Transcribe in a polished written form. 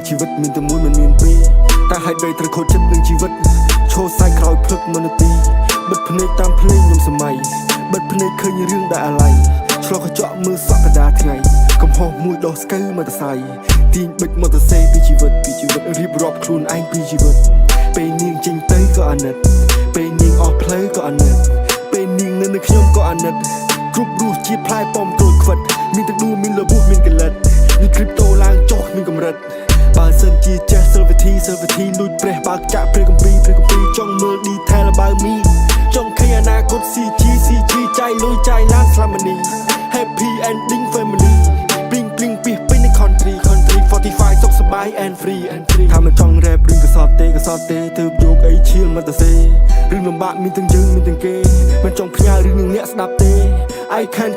ជីវិតមានតែមួយមិនមានពីរតែហេតុអ្វីត្រូវខូចចិត្តនឹងជីវិតឈរសាយក្រោយភ្លឹកមួយនាទីបិទភ្នែកតាមភ្លេងខ្ញុំសម័យបិទភ្នែកឃើញរឿងដែលអាល័យឆ្លុះកញ្ចក់មើលសក់កណ្ដាលថ្ងៃកំហុសមួយដោះស្កូវមកតសៃទាញបិចមកទៅសេពីជីវិតពីជីវិតរៀបរាប់ខ្លួនឯងពីជីវិតពេលនាងចេញទៅក៏អាណិតពេលនាងអស់ផ្លូវក៏អាណិតពេលនាងនៅនឹងខ្ញុំក៏អាណិតគ្រប់រសជាតិផ្លែប៉ោមក្រូចខ្វិតមានទាំងដួលមានរបួសមានកលិតមាន crypto ឡើងចុះមានកម្រិតបើសិនជាចេះសិលវិធីសិលវិធីលួចព្រះបើកចាក់ព្រះគម្ពីរព្រះគម្ពីរចង់មើល detail បើមីចង់ឃើញអនាគត CG CG ចាយលុយចាយឡានស្លាប់មនី Happy ending family ព្លីងព្លីងពីពេញใน country country 45សុខសប្បាយ and free and free ថាមិនចង់ rap រឿងកសត់ទេកសត់ទេទើបយកអីឈៀលមកទៅសេរឿងលំបាកមានទាំងយើងមានទាំងគេមិនចង់ផ្ញើរឿងនឹងអ្នកស្ដាប់ទេ I can